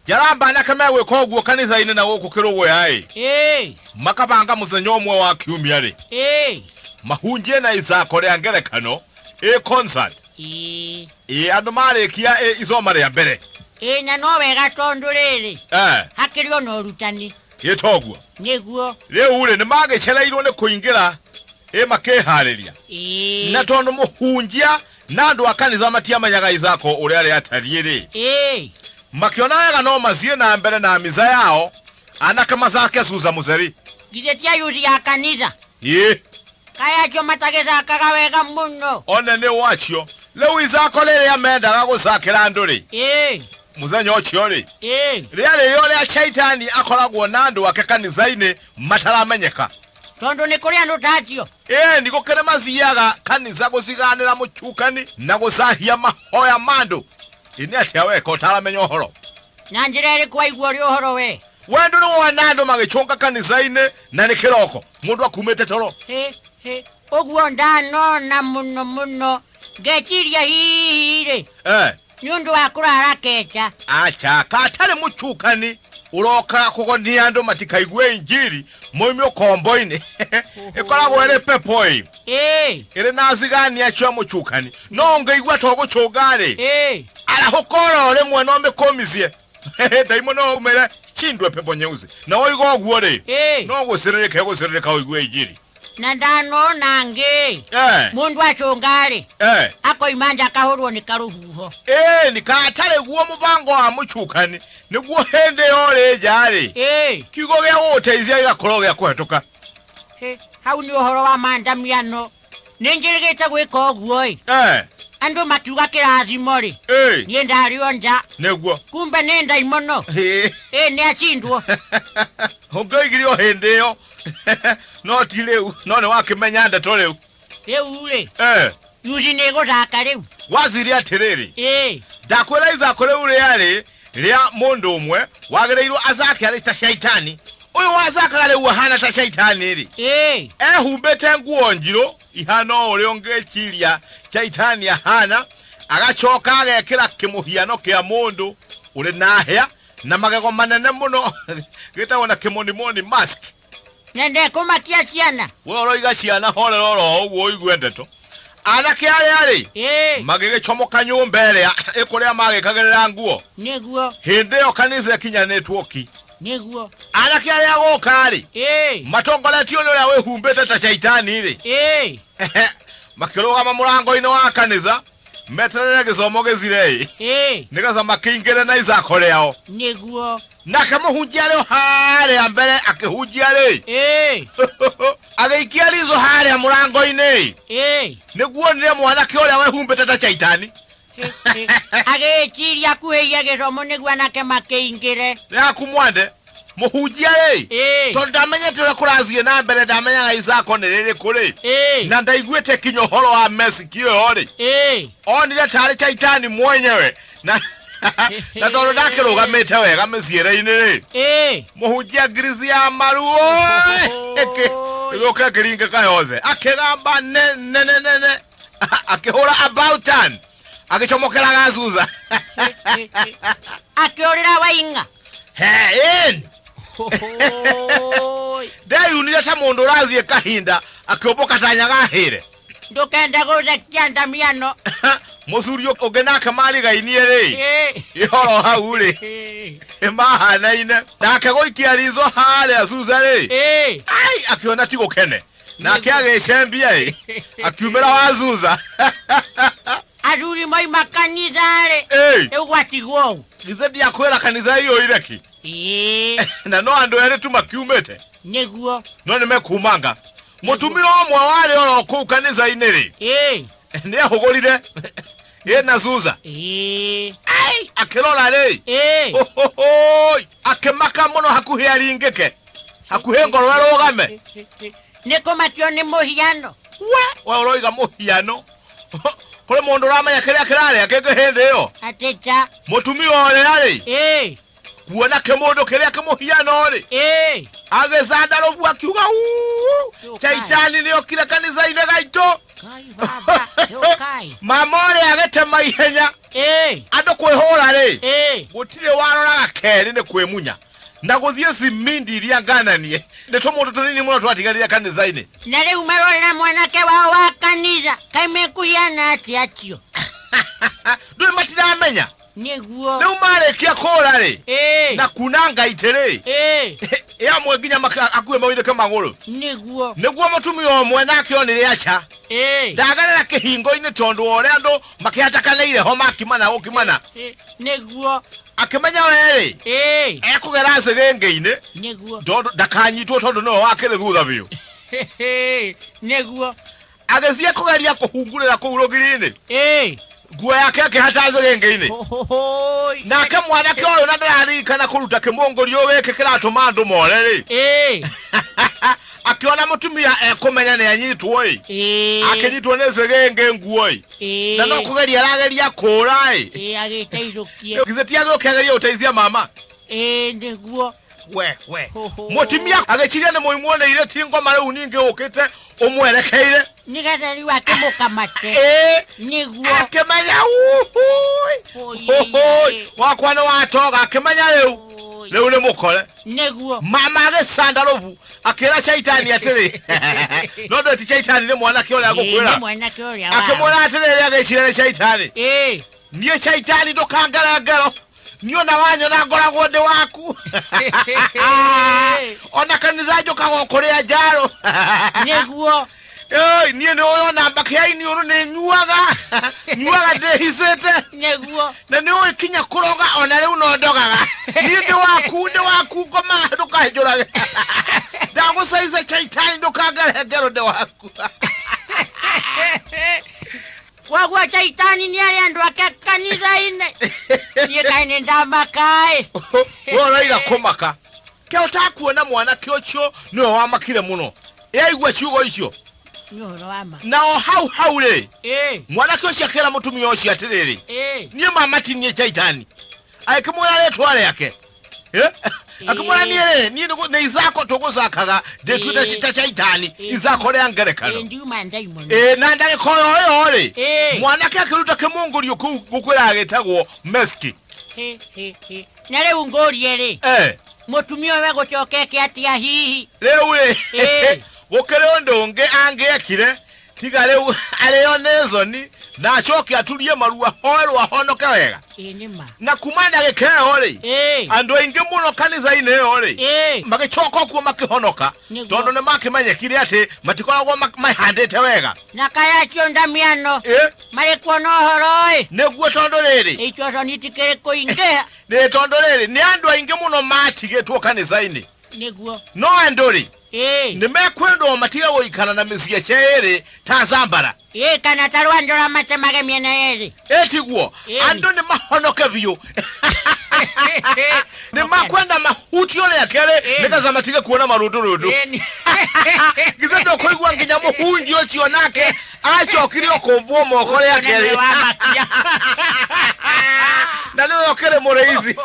Njaramba anake megwĩka ũguo kanitha-inĩ na gũkũ kĩrũgũya-ĩ. Ĩĩ. Makabanga mũthenya ũmwe wa kiumia-rĩ. Ĩĩ. Mahunjie na icako rĩa ngerekano ĩ concert. Ĩĩ. Ĩ andũ marĩkia ĩ icoma rĩa mbere. Ĩĩ na no wega tondũ rĩrĩ. Eh. Hakĩrĩ ona ũrutani. Ĩ toguo. Nĩguo. Rĩu-rĩ nĩ magĩcereirwo nĩ kũingĩra ĩ makĩharĩria. Ĩĩ. Na tondũ mũhunjia na andũ a kanitha matiamenyaga Isako ũrĩa rĩatariĩ-rĩ. Ĩĩ. Makĩona wega no mathiĩ na mbere na misa yao, anake macake cuca mũceri. Githĩ ti ayuthi a kanitha? Ĩĩ. Kaĩ acio matagĩcakaga wega mũno? One nĩ ũ acio. Rĩu icako rĩrĩa mendaga gũcakĩra andũ-rĩ. Ĩĩ. Mũthenya ũcio-rĩ. Ĩĩ. Rĩarĩ rĩo rĩa Shaitani akoragwo na andũ ake kanitha-inĩ mataramenyeka. Tondũ nĩ kũrĩ andũ ta acio. Ĩĩ-ni, gũkĩrĩ mathiaga kanitha gũciganĩra mũcukani na gũcahia mahoya ma andũ. Ĩ nĩ atĩa weka ũtaramenya ũhoro? Na njĩra ĩrĩkũ waigua ũrĩ ũhoro wee? Wee ndũrĩ wona andũ magĩcũnga kanitha-inĩ na nĩ kĩroko, mũndũ akumĩte toro? Hĩ, hĩ, ũguo ndanona mũno mũno, ngeciria hihi-rĩ, Eh. nĩ ũndũ wa kũrara keja. Aca, katarĩ mũcukani ũrokaga kũgonia andũ matikaigue injiri moime ũkombo-inĩ. Ĩkoragwo ĩrĩ pepo-ĩ. Ĩĩ. Ĩrĩ na acigani acio a mũcukani. No ũngĩigua ta ũgũcũnga-rĩ, Ĩĩ. arahũka oro rĩmwe na ũmĩkũmicie. Ndaimono no ũmĩre shindwe pepo nyeusi. Na woiga ũguo-rĩ, Ĩĩ. no gũcĩrĩrĩka ĩgũcĩrĩrĩka ũigue injiri. Na ndanona angĩ. Eh. Mũndũ acũnga-rĩ, Eh. akoima nja akahũrwo nĩ karũhuho. Ĩĩ-ni, katarĩ guo mũbango wa mũcukani, nĩguo hĩndĩ ĩyo ũrĩ nja-rĩ, Ĩĩ. kiugo gĩa gũgũteithia gĩgakorwo gĩa kũhetũka. Hĩ, hau nĩ ũhoro wa ma Ndamiano. Nĩ njĩrĩgĩte gwĩka ũguo-ĩ. Eh. Andũ makiuga kĩrathimo-rĩ, Ĩĩ. niĩ ndarĩ o nja. Nĩguo. Kumbe nĩ ndaimono. Ĩĩ. Ĩĩ nĩ acindwo. Ũngĩoigire o hĩndĩ ĩyo. No ti rĩu, no nĩ wakĩmenya ndeto rĩu. Rĩu-rĩ, Eh. yuthi nĩ gũthaka rĩu. Gwaciri atĩrĩrĩ. Ĩĩ. Ndakwĩra icako rĩu rĩarĩ rĩa mũndũ ũmwe wagĩrĩirwo acake arĩ ta shaitani. Ũyũ wacakaga rĩu ahana ta shaitani-rĩ. Ĩĩ. Ehumbĩte nguo njirũ ihana o ũrĩa ũngĩciria shaitani ahana, agacoka agekĩra kĩmũhiano kĩa mũndũ ũrĩ na hĩa na magego manene mũno gĩtagwo na kĩmonimoni mask. Na ndekũmakia ciana. We ũroiga ciana horera oro ũguo ũigue ndeto. Anake arĩa rĩ, Ĩĩ. magĩgĩcomoka nyũmba ĩrĩa ĩkũrĩa magĩkagĩrĩra nguo. Nĩguo. Hĩndĩ ĩyo kanitha ĩkinyanĩtwo ki. Nĩguo. Anake arĩa gũka rĩ, Ĩĩ. matongoretio nĩ ũrĩa wĩhumbĩte ta shaitani rĩ, Ĩĩ. makĩrũgama mũrango-inĩ wa kanitha meterere gĩthomo gĩthire-ĩ, Ĩĩ. nĩgetha makĩingĩre na icako rĩao. Nĩguo. Nake mũhunjia arĩ o harĩa mbere akĩhunjia-rĩ, Ĩĩ. agĩikia riitho harĩa mũrango-inĩ-ĩ, Ĩĩ. nĩguo onire mwanake ũrĩa wehumbĩte ta caitani. Agĩĩciria akuhĩhie gĩthomo nĩguo anake makĩingĩre. Yaku mwande, mũhunjia-rĩ, Ĩĩ. tondũ ndamenyete ũrĩa kũrathiĩ na mbere, ndamenyaga icako nĩ rĩrĩkũ-rĩ, Ĩĩ. na ndaiguĩte kinya ũhoro wa mesiki ĩyo-rĩ, Ĩĩ. onire tarĩ caitani mwenyewe, na na tondũ ndakĩrũgamĩte wega mĩciĩre-inĩ-rĩ, Ĩĩ. mũhunjia ngirici ya maru ĩgĩũka ĩkĩringĩka yothe, akĩgamba nene nene, akĩhũra about turn, agĩcomokera gacuca. Akĩũrĩra waing'a. He, ĩni. Ndeyunire ta mũndũ ũrathiĩ kahinda akĩũmbũka ta nyagahĩre. Ndũkende gũthekia Ndamiano. Mũcuri ũngĩ nake marigainie rĩ, Ĩĩ. ihoro hau rĩ, Ĩĩ. mahanaine. Nake gũikia riitho harĩa cuca rĩ, Ĩĩ. ai, akĩona ti gũkene. Nake agĩcembia ĩ, akiumĩra wa cuca. Athuri moima kanitha-rĩ, Ĩĩ. rĩu gwatigwo ũũ. Githĩ ndiakwĩra kanitha iyũire ki? Ĩĩ. Na no andũ erĩ tu makiumĩte. Nĩguo. No nĩmekumanga. Mũtumia ũmwe warĩ oro kũu kanitha-inĩ rĩ, Ĩĩ. nĩehũgũrire ĩna cuca. Ĩĩ. Ai, akĩrora rĩ. Ĩĩ. Ohohoi, akĩmaka mũno hakuhĩ aringĩke. Hakuhĩ ngoro ĩrũgame. Nĩ kũmakio nĩ mũhiano. We, we ũroiga mũhiano. Kũrĩ mũndũ ũramenya kĩrĩa kĩrarĩa kĩngĩ hĩndĩ ĩyo. Atĩ ta. Mũtumia ũrĩa rĩ. Ĩĩ. Kuona kĩmũndũ kĩrĩa kĩmũhiano-rĩ, Ĩĩ. agĩcanda rũbu akiuga uu, Ũkai. Chaitani nĩokire kanitha-inĩ gaitũ. Kai baba, ũkai. Mama ũrĩa agĩtema ihenya. Ĩĩ. Andũ kwĩhũra rĩ, Ĩĩ. gũtirĩ waroraga kerĩ nĩ kwĩmunya na gũthiĩ cimindi iria ngananie nĩ tũmũndũ tũnini mũno twatigarire kanitha-inĩ. Na rĩu marorera mwanake wao wa kanitha kaĩ mekũhiana atĩa acio? Ndũrĩ matiramenya. Nĩguo. Rĩu marĩkia kũra rĩ, Ĩĩ. na kuna ngaitĩ rĩ, Ĩĩ. yamwe nginya akuĩ maunĩke magũrũ. Nĩguo. Nĩguo mũtumia ũmwe nake onire aca Ĩĩ. ndagerera kĩhingo-inĩ tondũ wa ũrĩa andũ makĩhatakanĩire ho makimana gũkimana. Ĩĩ, nĩguo. Akĩmenya werĩ Ĩĩ. ekũgera cĩgĩngĩ-inĩ Nĩguo. tondũ ndakanyitwo tondũ nĩwe wakĩrĩ thutha biũ. Nĩguo. Agĩthiĩ kũgeria kũhungurĩra kũu rũgiri-inĩ, Ĩĩ. nguo yake akĩhata cĩgĩngĩ-inĩ. Hohohoi. Nake mwanake ũyũ na ndararirikana kũruta kĩmũngũrio gĩkĩ kĩratũma andũ more rĩ, Ĩĩ. akĩona mũtumia ekũmenya nĩ anyitwo ĩ, Ĩĩ. akĩnyitwo nĩ cĩgĩngĩ nguo ĩ, Ĩĩ. na no kũgeria arageria kũra ĩ. Ĩĩ, agĩteithũkie. Githĩ ti agĩũkĩageria gũteithia mama? Ĩĩ, nĩguo. We we. Hoho. Mũtumia agĩciria nĩ mũimuoneire ti ngoma rĩu ningĩ ũkĩte ũmwerekeire. Nĩgetha rĩu akĩmũkamate. Ĩĩ. Nĩguo. Akĩmenya uhui. Oi. Hohoi, wakwa nĩ watoga. Akĩmenya rĩu Oi. rĩu nĩ mũkore. Nĩguo. Mama agĩcanda rũbu akĩra caitani atĩrĩ, no ndũ ti caitani, nĩ mwanake ũrĩa Ĩĩ, nĩ ngũkwĩra. mwanake ũrĩa wao. Akĩmwĩra atĩrĩrĩ, agĩcira nĩ caitani. Ĩĩ. Niĩ caitani ndũkangere ngero, niĩ ona wanyona ngoragwo ndĩ waku, ona kanitha njũkaga o kũrĩa njarũ. Nĩguo. Ĩĩ, niĩ nĩ ũyũ ona mbakĩa-inĩ ũrũ nĩ nyuaga nyuaga ndĩhicĩte. Nĩguo. Na nĩ ũĩ kinya kũroga ona rĩu no ndogaga. Niĩ ndĩ waku, ndĩ waku ngoma, ndũkanjũrage, ndagũcaica caitani, ndũkangere ngero, ndĩ waku. Koguo caitani nĩ arĩ andũ ake kanitha-inĩ. Niĩ kaĩ nĩ ndamakaĩ. We ũraiga kũmaka ke ũtakuona mwanake ũcio nĩwe wamakire mũno yaigua ciugo icio. Nĩ ũhoro wa ma. Na o hau hau rĩ, Ĩĩ. mwanake ũcio akĩra mũtumia ũcio atĩrĩrĩ, Ĩĩ. niĩ mama ti niĩ caitani. Agĩkĩmwĩra rĩtwa rĩake. Eh? Akĩmwĩra niĩ rĩ, niĩ nĩ icako tũgũcakaga ndĩtuĩte ta caitani. Ĩĩ. Icako rĩa ngerekano. Ĩĩ, ndiuma ndaimono. Ĩĩ, na ndagĩka oro ĩyo rĩ, Ĩĩ. mwanake akĩruta kĩmũngũrio kũu gũkwĩra gĩtagwo meski. Hĩ, hĩ, hĩ. Na rĩu ngũrie rĩ, Eh. mũtumia ũyũ egũcoka eke atĩa hihi? Rĩu rĩ, Ĩĩ. gũkĩrĩ ũndũ ũngĩ angĩekire tiga rĩu arĩo nĩ thoni na acoke aturie maru ahoerwo ahonoke wega. Ĩĩ, nĩ ma. Na kuma ndagĩka ĩyo rĩ, Ĩĩ. andũ aingĩ mũno kanitha-inĩ ĩyo rĩ, Ĩĩ. magĩcoka kuo makĩhonoka. Nĩguo. Tondũ nĩ makĩmenyekire atĩ matikoragwo mahandĩte wega. Na kaĩ acio ndamiano Ĩ. marĩ kuona ũhoro ĩ? Nĩguo, tondũ rĩrĩ, Icio thoni itikĩrĩ kũingĩha. Nĩ tondũ rĩrĩ, nĩ andũ aingĩ mũno matigĩtwo kanitha-inĩ. Nĩguo. No andũ rĩ, Ĩĩ. nĩ mekwendwo matige gũikara na mĩciece ĩrĩ ta zambara. Ĩĩ, kana ta rwandũra matemage mĩena yerĩ. Ĩtiguo. Ĩĩ. Andũ nĩ mahonoke biũ, nĩ makwenda mahutio rĩa kerĩ Ĩĩ. nĩgetha matige kuona marũndũrũndũ. Ĩĩ, Githĩ ndũkũigua nginya mũhunji ũcio nake acokire ũkũmbwo moko rĩa Ũcio nĩwe kerĩ? wamakia. Na nĩwe ũkĩrĩ mũrĩithi.